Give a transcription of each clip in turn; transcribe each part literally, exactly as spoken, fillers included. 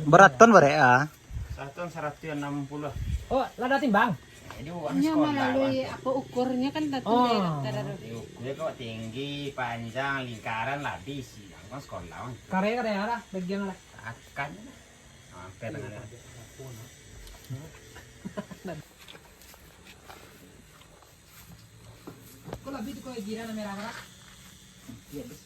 Baraton barek ah. Satu saratuih anam puluah. Oh, lah ada timbang? Jadi, uang Inyo sekolah, melalui uang. Apa ukurnya kan tentu. Oh. Dari, dari Diukur kok tinggi, panjang, lingkaran lah bisi. Uang sekolah, uang. Karya, karya lah, bagian lah. Akan lah. Hampir dengan. Kok labi tu kau gira na merah-merah? Iya, bes.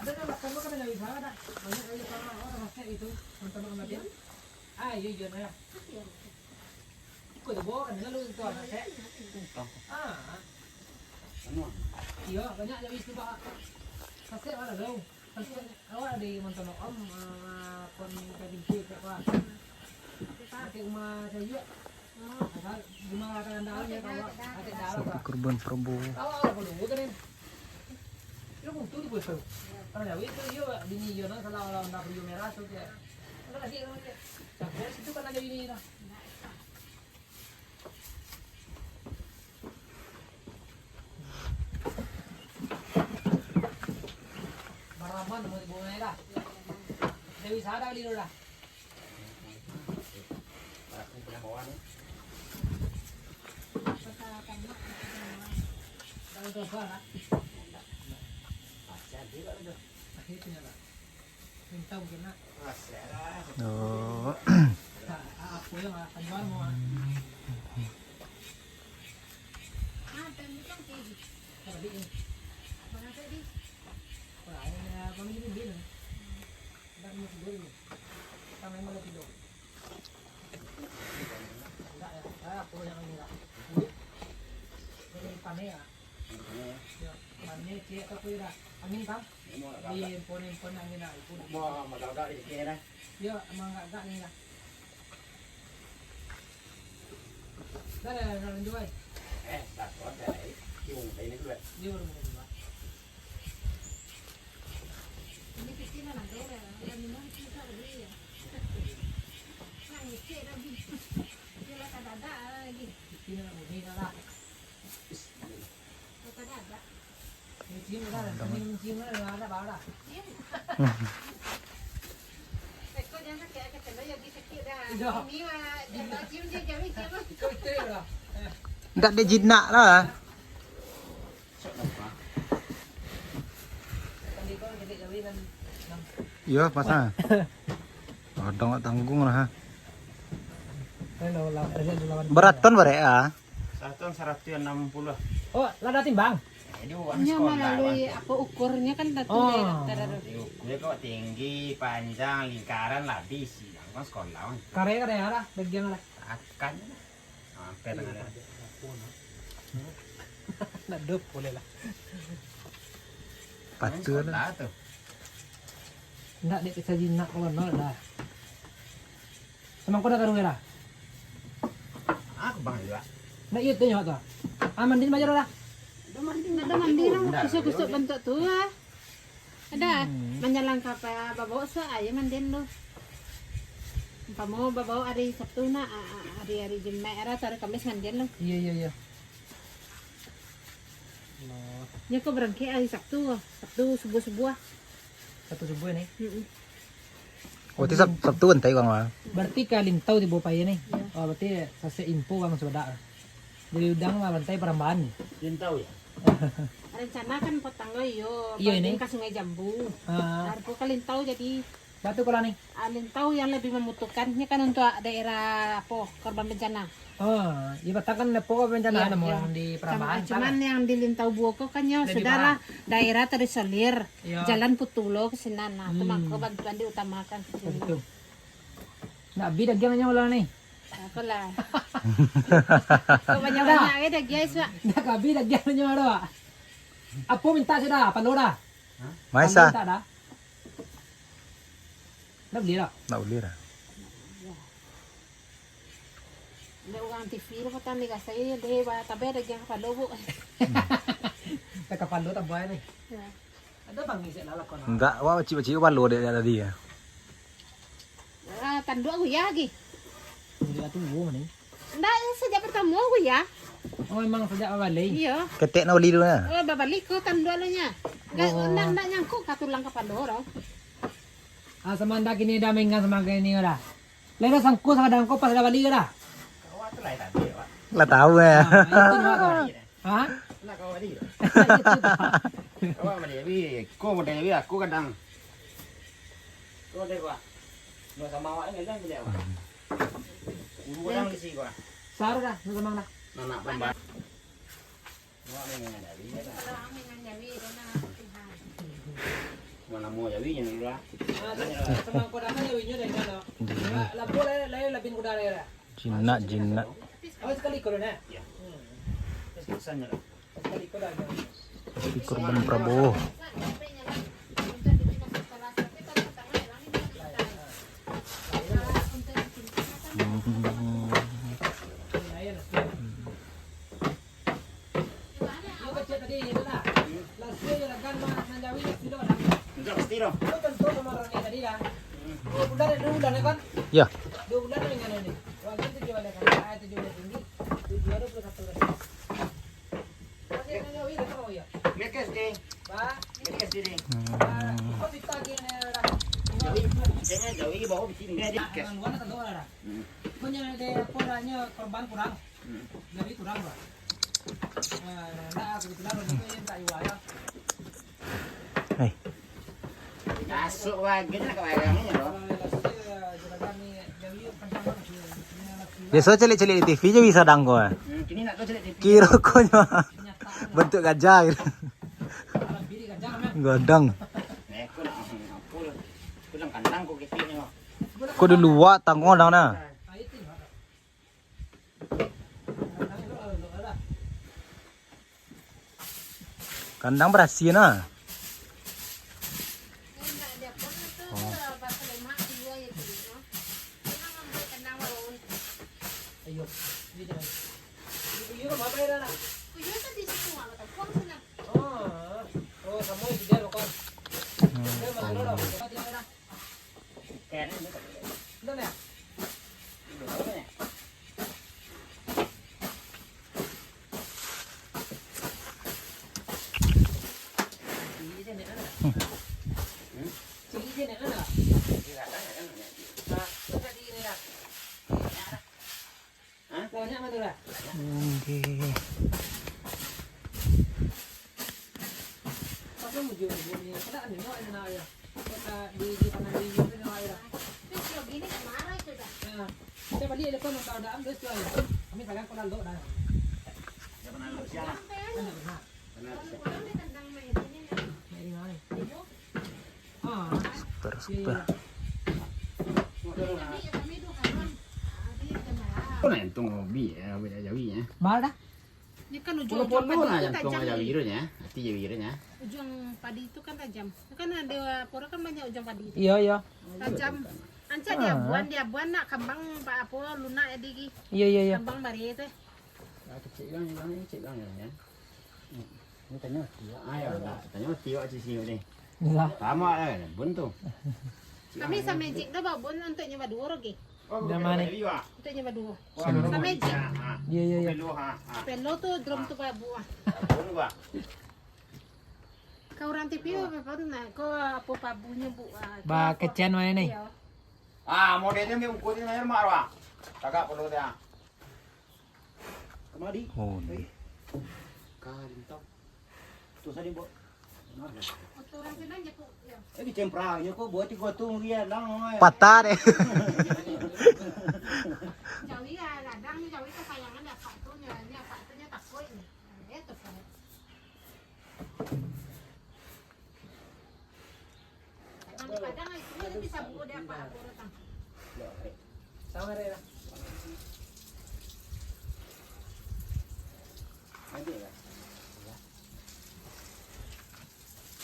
Ada kan, kan, kan, dari sana, dah. Banyak dari sana, orang masih itu, nonton sama dia. Ah, iya, iya, nah. Kau tu bawa kan, lalu itu, ah, masih. Ah. Anu. Iya, banyak dari itu, Pak. Masih ada, dong. Awak di Montono Om, eh, pon ka Bingkil ka apa? Pakai rumah saya juga. Asal rumah kata anda aja, kalau pakai dalam. Sapi kurban Prabowo. Kalau awak perlu kan, dia butuh tu, butuh. Kalau Jawi tu, dia bini dia, nah, salah, kalau anda perlu merah tu, dia. Enggak lagi, enggak lagi. Campur situ kan ada bini dah. Baraman mau dibungai dah. Dewi Sada beli dulu dah. Daun tofa lah. Akhirnya lah. Minta mungkin nak. Oh. Apa yang akan jual mau? Ah, dan itu kan kayak gitu. Apa dia? Apa nasi di? Apa ini? Apa ini? Enggak mau tidur ni. Kita main malam tidur. Enggak ya. Ah, aku yang ini lah. Ini panen ya. Yo, mane ciek ka kuwi dah. Angin, Bang? Di empon-empon angin dah, iku. Mau agak-agak di sini dah. Yo, emang agak-agak ni dah. Dah, dah, dah, lanjut, Bang. Eh, tak kuat dah, eh. Cium, ini dulu, eh. Dia baru mulai, Bang. Ini kecil lah, nanti ada. Yang minum kecil tak beli ya. Nah, ngecek dah, Bang. Dia lah tak ada lagi. Kecil nak bunyi dah lah. Ndak dek jinak lah. Iyo, pasang. Odong tanggung lah, ha. Baraton barek ah. Satu saratuih anam puluah. Oh, lah ada timbang? Jadi, uang Inyo sekolah, melalui uang. Apa ukurnya kan tentu. Oh. Dari, dari Diukur kok tinggi, panjang, lingkaran lah bisi. Uang sekolah, uang. Karya, karya lah, bagian lah. Akan lah. Hampir dengan. Nak dop boleh lah. Patut lah. Sekolah tu. Ndak dek pecah jinak kalau nol lah. Samangko dah karuwe lah. Aku bang juga. Ndak iyo tu nyo tu. Ah, mandi bajar lah. Ada mandi lah. Kusuk-kusuk bentuk tu ah. Ada. Hmm. Manjalang ka apa babok sa ayo mandian tu. Umpamo babok hari Sabtu nak, ah, ah, hari-hari Jumaik, hari, hari Kamis mandian tu. Iya, iya, iya. Nyo ko barangkek hari Sabtu, Sabtu subuah-subuah. Sabtu subuah ni? Mm-mm. Oh, ti Sab-, Sabtu kan tai kang, ah? Berarti ka Lintau tibo pai ni. Iya. Oh, berarti sasek info kang sudah. Jadi udang lah bantai parambahan ni. Lintau ya? Rencana kan potang lo iyo, iyo, ini ka Sungai Jambu. Ah. Harus ka Lintau jadi Batu Kola ni. Ah, Lintau yang lebih membutuhkannya kan untuk daerah apa, korban bencana. Oh, iya, batang kan depo korban bencana. Iya, namo iya. Yang di Perambahan. Cuman yang di Lintau Buoko kan nyo sudahlah daerah terisolir. Iya. Jalan putulo ke sinan. Nah, tu mako bantuan diutamakan ke sini. Betul. Nak habis dagiangnyo lah ni. Apalah. Kok banyak-banyak ke dagiang, Pak? Nak habis dagiangnyo ada, Pak. Apo minta sudah, palo dah. Maisa. Palo minta dah. Dah bali dah. Dah bali dah. Ada urang T V lah, patang ni kasai deh, ba-, tapi ada dagiang kapalo, Bu. Tak kapalo tak buai ni. Ya. Ada bang ni, saya lalak kau nak. Enggak, wah, cik-cik kapalo dek tadi ya. Ah, tanduk aku ya lagi. Tanduk aku ni. Ndak, sejak pertama aku ya. Oh, memang sajak babali? Iyo. Ketek nak bali dulu nah. Oh, babali ko tanduak lo nya. Enggak, oh, ndak, ndak nyangkut ka tulang kapalo doh. Ah, samantaro kini dah minggan samantaro kini dah. Lai dah sangko sakadang ko pas dah bali dah. Lah tahu eh. Ah, itu mah ko. Ha? Nak kau bali. Kau bali, tapi ko model tapi aku kadang. Ko model ko. Nak sama awak ni kadang beli awak. Guru kadang di sini ko. Saru dah, nak sama dah. Nak, nak tambah. Mana mau jawi ni lah. Jinak, jinak. Di korban Prabowo. Hmm. Ya. Hmm. Jadi, korban kurang. Hmm. Jadi kurang, Pak. Nah, nah, nah, kebetulan waktu itu yang tak jual, ya. Eh. Masuk lagi nak ke barangnya, loh. Nah, ya, sudah, ya, juragan ni, jadi kencang banget, ya. Biasa caliak-caliak di T V je bisa dangko, eh. Hmm, kini nak tahu caliak T V. Kiro konyo. Bentuk gajah gitu. Lebih di gajah, men. Gadang. Eh, aku nak, aku, aku nak kandang kok kecil ni, loh. Kok di luar tanggung dang, nah. Nah, itu, Pak. Kandang barasiah nah. Oh. Hmm. Oke. Super, super. Kau nak untung hobi ya, hobi jawi ya. Mahal dah. Ini kan ujung-ujung padi itu tajam. Jawi nya, hati jawi nya. Ujung padi itu kan tajam. Itu kan ada pura kan banyak ujung padi itu. Iya, iya. Tajam. Ancak diabuan, diabuan nak kambang apa lunak ya di. Iya, iya, iya. Kambang bareh tu. Ah, kecil bang, bang, kecil bang ya. Ini tanya mati ya. Ayo, nak tanya mati awak di sini ni. Iya. Lama lah, bun tu. Kami sama cik dah babun untuknya berdua lagi. Oh, dah mana? Untuknya berdua. Sama cik. Iya, iya, iya. Pelo tu drum tu babu ah. Bun, Pak. Kau orang T V apa tu nak? Kau apa pabunyo bu? Ah, ba kau apa? Kecian mana ni? Iya. Ah, modelnya ni ukurannya mak, Pak. Kakak perlu dia. Kemari. Oh, ni. Karin tau. Tu tadi, Bok. Benar. Motor yang senang je, Pok. Ya. Eh, di cemprangnya kok buat tiga tu dia lang. Patah deh. Jawi ya, kadang ni jawi kesayangan ya, Pak tu nya, ni Pak tu nya takut ni. Nah, dia tu, Pak.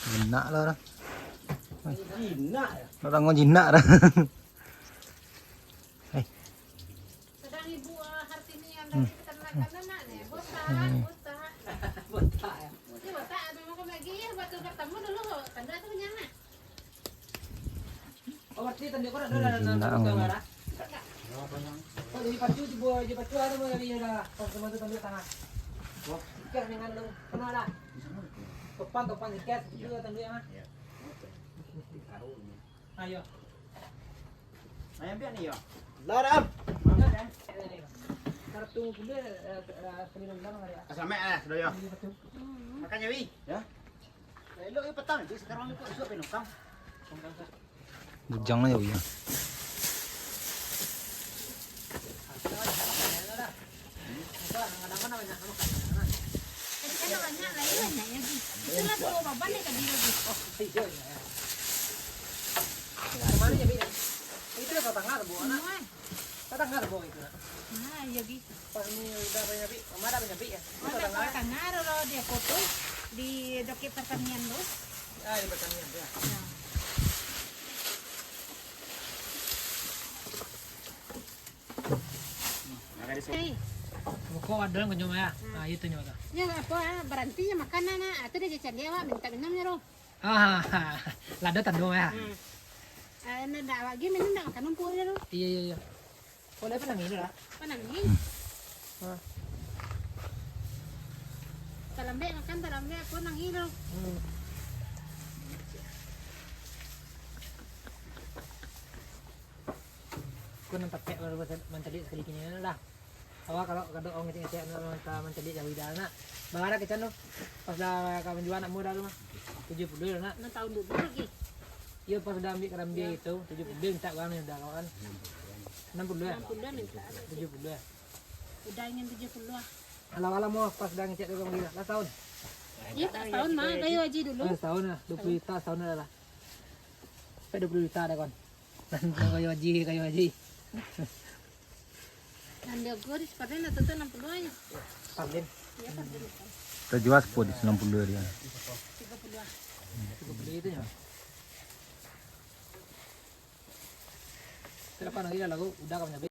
Jinak lah orang. Jinak ya? Orang jinak dah. Hei. Sedang Ibu, ah, Hartini yang dari peternakan anak ni, botak, botak. Botak ya? Ini botak, memang kami lagi ya, waktu bertemu dulu, tanda tu punya anak. Oh, berarti tanda kau dah, dah, dah, dah, dah, dah. Oh, jadi pacu, jadi pacu ada mau dari ya dah, pas teman tu tanda tangan. Wah. Ikan dengan lu, kenal dah? Topan, topan ikan, itu tandu yang ah. Iya. Ayo. Nah, yang biar ni, yo. Lah, Ram. Kartu pun dia, eh, eh, keliling dalam hari, ya. Selamat lah, sudah, yo. Iya, betul. Makan, ya, Wi? Ya. Elok, ya, petang, Wi. Sekarang ni kok esok penukang. Bujang lah, ya, Wi, ya. Tadi kan banyak, lain banyak, ya, Wi. Itulah dua baban, ya, tadi, ya, Wi. Kemana, ya, Wi? Itu dah tatangah, Bu, anak. Semua, eh. Tatangah, Bu, itu, nak. Nah, iya, Wi. Pas ni udah banyak, Wi. Mama dah banyak, Wi, ya? Itu tatangah. Tatangah, kalau dia potong di doket pertanian tu. Ah, di pertanian tu, ya. Ya. Hei. Rokok ada kan nyo, ya? Hmm. Ah, itu nyo tu. Ya, apa, ah, berhenti ya makan, nah, nah. Itu dia jajan dia, awak minta minum ya, Ro. Ah, lado tando, ya? Hmm. Ah, nah, dah awak gi minum, dah makan lumpur je, Ro. Iya, iya, iya. Oh, lah, apa nangih tu, lah? Apa nangih? Hmm. Ah. Talambek makan, talambek aku nangih tu. Hmm. Aku nan tapek baru mancaliak sakali kini lah. Awak kalau kadang orang ngecek-ngecek nak manta-, mancaliak jauah dah nak. Barapo kecek tu? Pas dah ka manjua anak mudo tu mah. Tujuah puluah lah nak. Nan tahun dulu lagi. Iyo, pas dah ambiak karambia itu, tujuah puluah mintak urang ni udah kawan. Enam puluah. Enam puluah mintak. Tujuah puluah. Udah ingin tujuah puluah. Alam-alam mau pas dah ngecek tu urang gila. Lah tahun. Iya, tak tahun mah, kayu haji dulu. Oh, setahun lah. Dua puluh juta setahun dah lah. Sampai dua puluh juta dah, kawan. Kayu haji, kayu haji. Nan diago di Sparlin lah, tu, tu enam puluah aja. Sparlin. Iya, Sparlin. Kita jual sepuluh di enam puluh dia. Tiga puluh ah. Tiga puluh itu ya. Kenapa lagi dah lagu? Udah kamu nyampe.